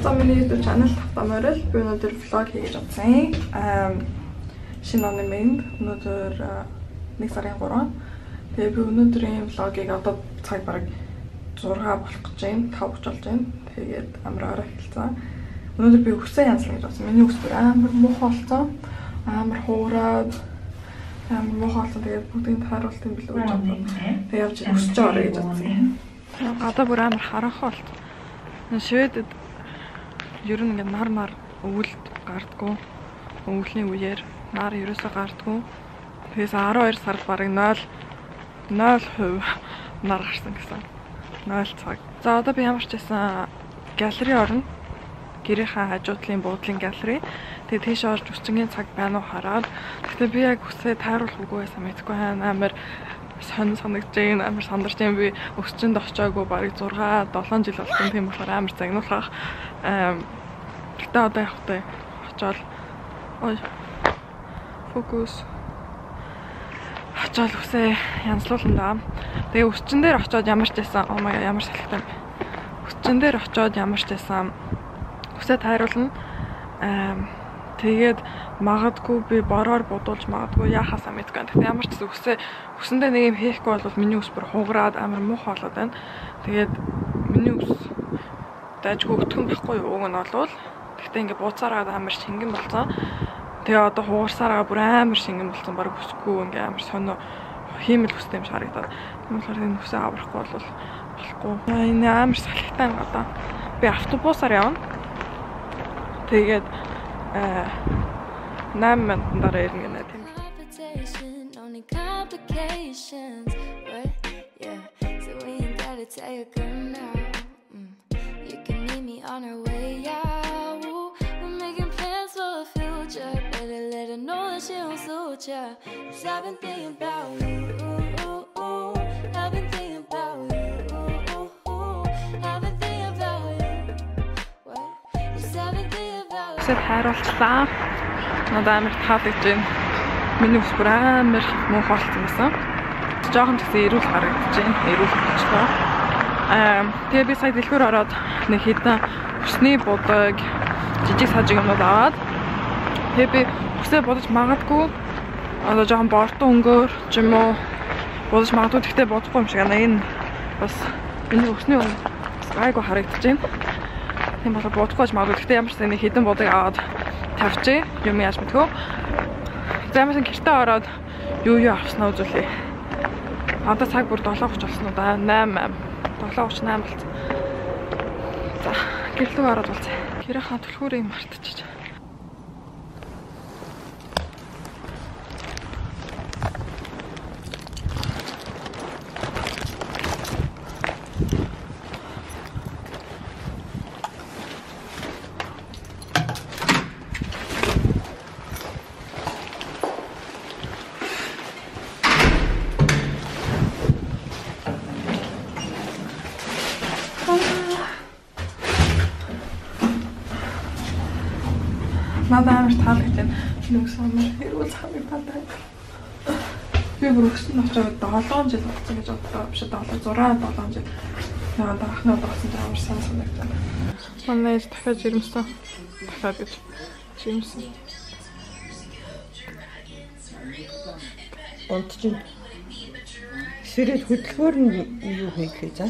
За миний YouTube channel тавтаа морил. Би өнөөдөр vlog хийж бодсон. Шинэ оны мэнд өнөөдөр 1 сарын 3. Тэгээ би өнөөдрийн vlog-ыг одоо цаг бараг 6 болох гэж байна. 5:30 болж байна. Тэгээд амар орой эхэлсэн. Өнөөдөр би үсээ янзлах гэж бодсон. Миний үс бүр амар муухай болсон. Амар хуураад амар муухай болсон. Тэгээд бүгдийг тааруулт юм билүү гэж бодсон. Тэгээд явж өсөж орё гэж бодсон. Гадаа бүр амар харанхуй болсон. Шведэд ер нь ингээд нар мар өвөлд гардггүй. Өвлийн үеэр нар ерөөсөө гардггүй. Тэгээс 12 сард бараг 0.0% нар гарсан гэсэн. 0 цаг. За одоо би ямар ч байсан галерей орно. Гэрийнхээ хажуудлын буудлын галерей. Тэгээ тийш орж өчигний цаг байна уу хараад. Гэхдээ би яг үсээ тааруулах үгүй байсан мэдэхгүй байна. Амар сонь санагдаж байна, амар сандарч байна. Би өсчөнд очиагүй бараг 6 7 жил болсон. Тийм болохоор амар загнуулах. Гэтэ одоо явах тэ очиод ой фокус очиод үсээ янзлуулна да. Тэгээ өсчөн дээр очиод ямар ч байсан oh my god ямар салхитай юм бэ. Өсчөн дээр очиод ямар ч байсан үсээ тайруулна. Тэгээд магадгүй би бороор будуулж магадгүй яхаасаа мэдгүй. Гэхдээ ямар ч гэсэн үсээ үсэндээ нэг юм хийхгүй бол миний үс бүр хугараад амар муухай болоод байна. Тэгээд миний үс дайжгүй өтгөн байхгүй юу уг нь болвол. Гэхдээ ингээ бууцаараад амар шингэн болсон. Тэгээ одоо хугарсараа бүр амар шингэн болсон. Бараг үсгүй ингээ амар сонио хиймэл үстэй юм шиг харагдаад. Тийм болохоор энэ үсээ аврахгүй бол болохгүй. Энэ амар салхитай юм гадаа. Би автобусаар явна. Тэгээд 8 минутын дараа ирнэ гэнэ тийм. Үсээ тайруулчлаа. Надад амар таалагдж байна. Миний үс бүр амар муухай болсон байсан. Жохон ч гэсэн эрүүл харагдаж байна. Эрүүл болчихлоо. Тэгээ би сая дэлгүүр ороод нэг хэдэн үсний будаг, жижиг сажиг юмнууд аваад тэгээ би үсээ будаж магадгүй одоо жохон бордон өнгөөр ч юм уу будаж магадгүй. Гэхдээ будахгүй юм шиг байна. Энэ бас миний үсний өнгө бас гайгүй харагдаж байна. Тийм болохоор будахгүй ч магадгүй. Гэхдээ ямар ч нэг хэдэн будаг аваад тавьчих. Юм яаж мэдхүү. За ямарсан гэртээ ороод юу авснаа үзүүлье. Одоо цаг бүр 7:30 болсон уу да? 8 7:38 болсон. За гэр лүү ороод болцъя. Гэрийнхаа түлхүүрийг мартчихж. Надад амар таалагдж байна. Нүгс амар эрүүл санагдаад байна. Би бүр өссөн очоод 7 жил болсон гэж бодлоо. Биш 7 6 7 жил. Надад анхны удаа болсон чинь амар сан санагдаж байна. Манай ээж дахиад жирэмсэн. Дахиад гэж жирэмсэн. Онт чинь сэрэл хөдөлгөөр нь юу хийлээ за?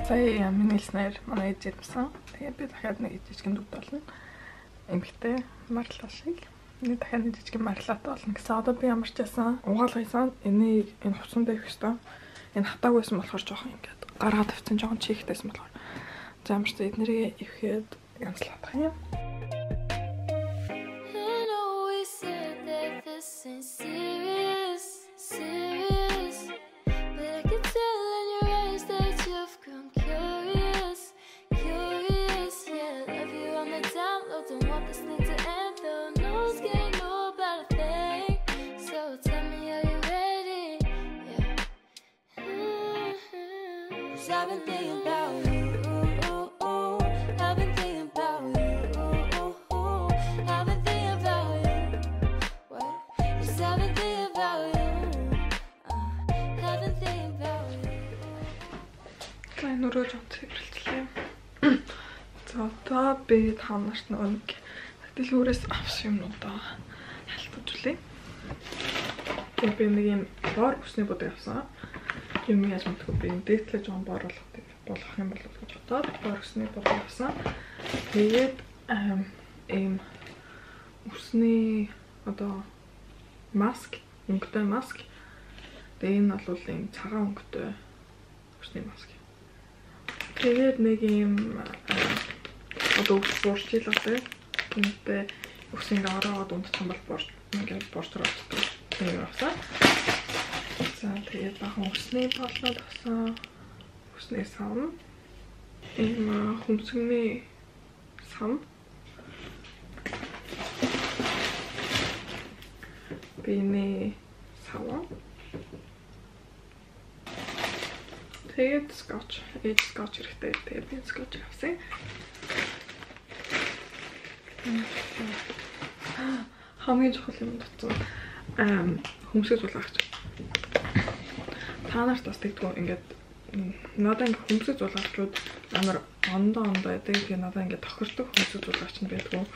Сая миний хэлснээр манай ээж жирэмсэн. Тэгээ би дахиад нэг жижигэн дүүд болно. Эмэгтэй марлаа шиг. Нэг дахиад нэг жижигэн марлаатай болно гэсэн. Одоо би ямар ч байсан угаалгасан. Энийг энэ хувцсан дээр их ёстой. Энэ хатаагүй байсан болохоор жоохон ингээд гаргаад тавьсан жоохон чихтэйсэн болохоор. За ямар ч эднэрийг ивхэд янзлах юм. I've been thinking about you. За энэ өрөө жоо цэвэрлэлээ. За одоо би та нарт нөгөө нэг дэлгүүрээс авсан юмнуудаа хальт үзүүлье. Тэгээ би нэг юм бор үсний будаг авсан. Юм яаж мэдгүй би дээдлээ жоон бор болгох юм болов гэж бодоод бор үсний будаг авсан. Тэгээд ийм үсний одоо маск, өнгөтэй маск. Тэгээ энэ бол ийм цагаан өнгөтэй үсний маск. Тэгээд нэг ийм одоо ус буурч илээ. Тэнтэй ус ингээ ороод унтсан бол буурч ингээ буурч ордог. Тийм авсан. За тэгээд бахан усны болоод авсан. Усны сам. Ийм хүмсгний сам. Биений сав. Тэгээд скотч, ээж скотч хэрэгтэй. Тэгээд би скотч авсан. Хамгийн чухал юм татсан. Хүмсэг зулгаач. Та нарт бас тэгдэггүй ингээд надаа ингээд хүмсэг зулгаачуд амар ондоо ондоо байдаг. Тэгээ надаа ингээд тохирдог хүмсэг зулгаач нь байдгүй.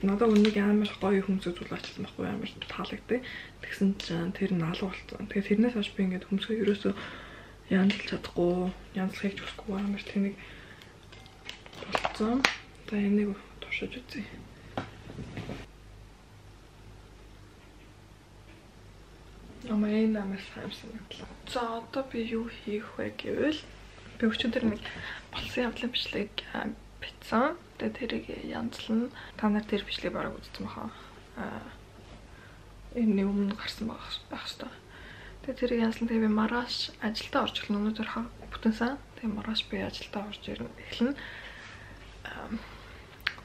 Надад үннийг амар гоё хүмсэг зулгаачлсан байхгүй амар таалагддаг. Тэгсэн чинь тэр нь алга болсон. Тэгээд тэрнээс хойш би ингээд хүмсгээ ерөөсөө янзлж чадахгүй, янзлахыг ч хүсэхгүй амар тэнэг болцсон. За энийг туршиж үзье. Амаа энэ амар сайн санагдлаа. За одоо би юу хийх вэ гэвэл би өчигдөр нэг болсон явдлын бичлэг бичсэн. Тэгээ тэрийг янзлна. Та нар тэр бичлэгийг бараг үзсэн баха. Энэ өмнө гарсан байх хэвээр. Тэгээ тэрийг янзлан тэгээ би маргааш ажилдаа орж эхэлнэ. Өнөөдөр бүтэн сайн. Тэгээ маргааш би ажилдаа орж эхэлнэ.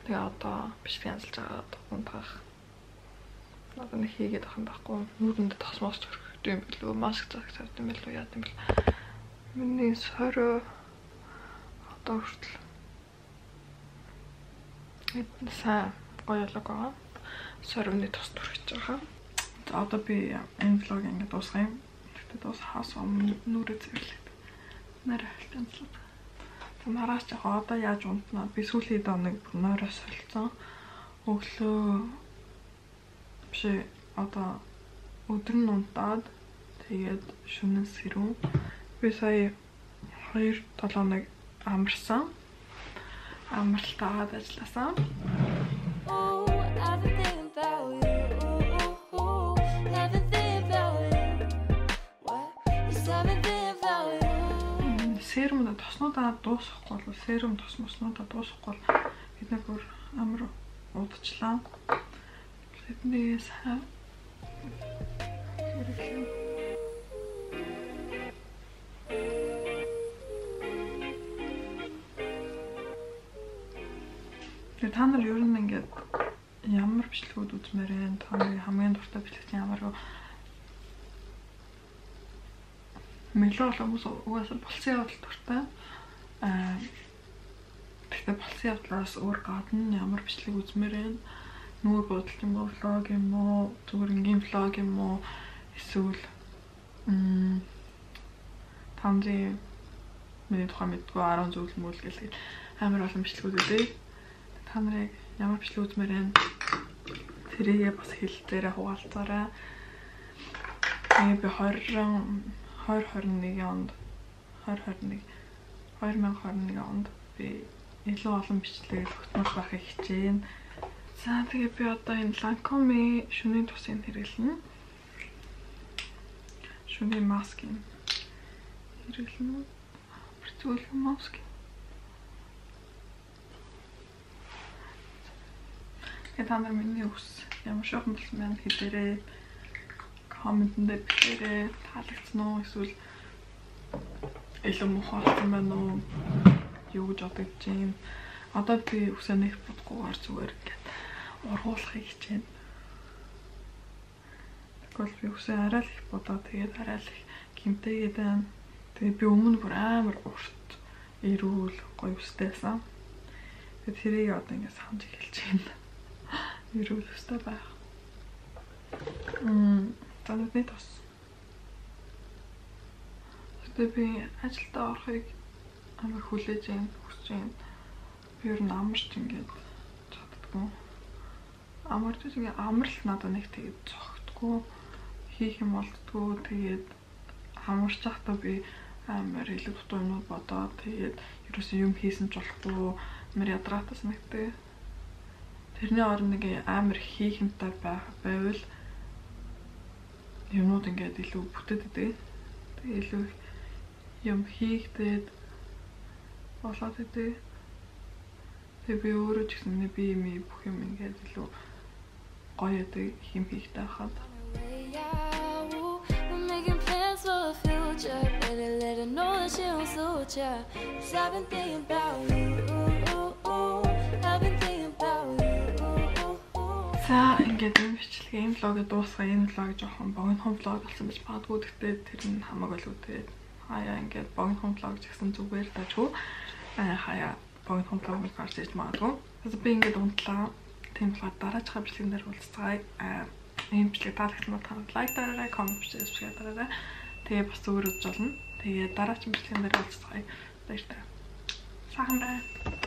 Тэгээ одоо бичлэг янзлж байгаад унтах. Надад нэг хийгээд авах юм байхгүй. Нүрэндээ тос мос төрөх юм бэлүү, маск зах тавьд юм бэлүү, яад юм бэл. Миний сорой одоо хүртэл эдэн сайн гоё лог байгаа. Сорвны тос түрхэж байгаа. За одоо би энэ влог ингээд дуусгая юм. Тэгтээ дуусахаас өмнө нүрээ цэвэрлээд нарай хальт янзлаад. За маргааш яг одоо яаж унтнаа? Би сүүлийн хэд хоног нойроо солилцсон. Өглөө биш одоо өдөр нь унтаад тэгээд шөнө сэрүүн. Би сая 2-7 хоног амарсан. Амралт аваад ажилласан. Серум тоснуудаа дуусахгүй бол серум тос моснуудаа дуусахгүй бол бид нар бүр амар удажлаа. Тэдний сайн хэрэглэн. Тэгээ та нар ер нь ингээд ямар бичлэгүүд үзмээр байна? Та нарын хамгийн дуртай бичлэг чинь ямар вэ? Мэлээ бол хүмүүс угаасаа болсон явдал дуртай. Гэхдээ болсон явдлаас өөр гадна ямар бичлэг үзмээр байна? Нүүр бодол юм уу, влог юм уу, зүгээр энгийн влог юм уу, эсвэл тамзын миний тухай мэдгүй 10 зүйл мүл гэл амар олон бичлэгүүд өгдөг. Та нарыг ямар бичлэг үзмээр байна? Тэрийгээ бас хэлдээрээ хуваалцаарай. Би 2021 онд 2021 онд би илүү олон бичлэгээр тогтмол байхыг хичээнэ. За тэгээ би одоо энэ Lancome шөнийн тусыг хэрэглэнэ. Шөнийн маскыг хэрэглэнэ. Зүлгэн маск. Тэгээ та нар миний үс ямар шохон болсон байна хэлээрэй. Комментэнд бичээрэй. Таалагдсан уу эсвэл илүү муухай болсон байна уу? Юу гэж бодож байна? Одоо би үсээ нэг бодохгүйгээр зүгээр ингээд ургуулахыг хичээнэ. Тэгвэл би үсээ арай л их бодоо тэгээд арай л их гимтээгээд байна. Тэгээд би өмнө бүр амар урт эрүүл гоё үстэй байсан. Тэгээд тэрийг одоо ингээд санаж эхэлж байна. Эрүүл үстэй байх. За нүдний тос. Тэгээ би ажилдаа орохыг амар хүлээж байна, хүсэж байна. Би ер нь амарч ингээд чаддаггүй. Амарч ингээд амралт надад нэг тэгээд цогтгүй, хийх юм болдгоо. Тэгээд амарч байхдаа би амар илүү дутуу юмнууд бодоод тэгээд ерөөсөө юм хийсэн ч болохгүй амар ядраатай санагддаг. Тэрний оронд нэг амар хийх юмтай байвал юмнууд ингээд илүү бүтээд идэг. Тэгээ илүү юм хийгдээд болоод идэг. Тэгээ би өөрөө ч гэсэн миний бие ми бүх юм ингээд илүү гоё идэг юм хийхтэй хахад. За ингээд энэ бичлэг, энэ влогийг дуусгая. Энэ влог жоохон богинохон влог болсон байж магадгүй. Гэхдээ тэр нь хамаагүй л үү. Тэгээд хаяа ингээд богинохон влог ч гэсэн зүгээр дажгүй. Хаяа богинохон влог мэл гарч ирж магадгүй. Би ингээд унтлаа. Тийм болохоор дараачихаа бичлэгэн дээр уулзцгаая. Энэ бичлэг таалагдсан бол та лайк дараарай, коммент бичээрэй, subscribe дараарай. Тэгээ бас зүгээр үзэж болно. Тэгээ дараагийн бичлэгэн дээр уулзцгаая. Баяртай. Сайхан бай.